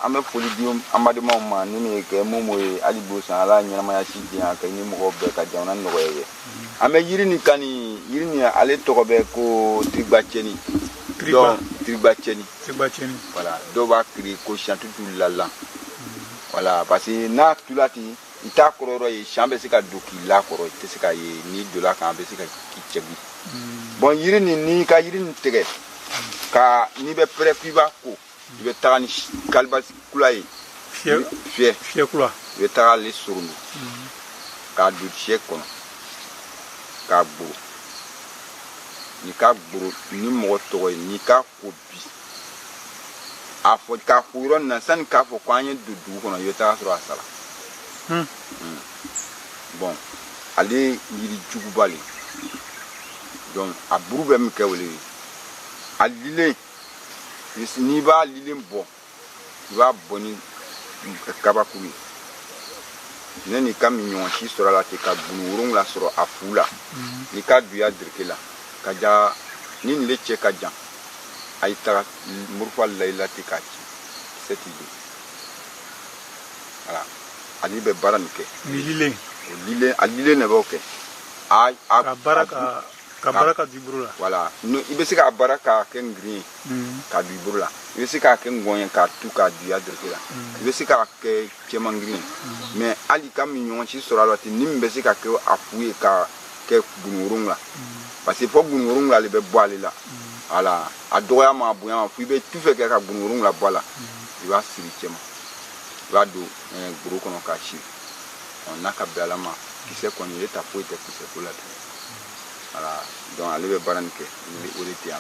An bɛ foli di an badenmaw ma ni min ye kɛ mun ye hali bi san Ala ɲɛnamaya si diyan ka ni mɔgɔw bɛɛ ka jamana nɔgɔya ye. An bɛ yiri nin kan, nin yiri nin, ale tɔgɔ bɛ ko tiribacɛni. Tiriba. Tiribacɛni. Tiribacɛni. Voilà, dɔw b'a kiri ko siyantutu lala. Voilà, parce que n'a tula ten, i t'a kɔrɔ yɔrɔ ye, siyan bɛ se ka don k'i la kɔrɔ, i tɛ se ka ye. N'i donna kan, a bɛ se ka k'i cɛbi. Bon, yiri nin, n'i ka yiri nin tigɛ ka n'i bɛ pɛrɛ k'i b'a ko, i bɛ taga ni kalibasi kula ye. Fiyɛ. Fiyɛ. Fiyɛ kula. I bɛ taga ale soronu k'a don sɛ kɔnɔ k'a gboro. N'i ka gboro ni mɔgɔ tɔgɔ ye, n'i k'a ko bi, a fɔ k'a ko yɔrɔ nin na, sani k'a fɔ ko an ye don dugu kɔnɔ, i bɛ taga sɔrɔ a sara. Bon, ale yiri juguba le. Donc a buru bɛ min kɛ o le ye, a lilen, n'i b'a lilen bɔ, i b'a bɔ ni kabakuru ye. Ne n'i ka min si sɔrɔ a la ten, ka bunu 7 sɔrɔ a fu la, n'i ka duya dereke la ka ja ni nin le cɛ ka jan, a y'i taga murufa la i la ten k'a ci, kisɛ t'i don. Voilà, ale bɛ baara nin kɛ. Ni lilen. O lilen, a lilen de b'o kɛ. A ka baara ka baara ka don i bolo la. Voilà, i bɛ se k'a baara k'a kɛ ngirin ye k'a don i bolo la, i bɛ se k'a kɛ ngɔn ye k'a tu k'a don i dereke la, i bɛ se k'a kɛ cɛman ngirin ye. Mais hali ka min ɲɔgɔn si sɔrɔ a la ten, ni min bɛ se ka kɛ a fu ye ka kɛ bunu 7, parce que fɔ bunu 7 de bɛ bɔ ale la. Voilà, a dɔgɔya ma, a bonya ma, fo i bɛ tu fɛ kɛ ka bunu 7 bɔ a la. I b'a siri cɛma, i b'a don goro kɔnɔ k'a siri. N'a ka bɛn Ala ma, kisɛ kɔni, e ta foyi tɛ kisɛ ko la tugun. Voilà, donc ale bɛ baara nin kɛ o de ten.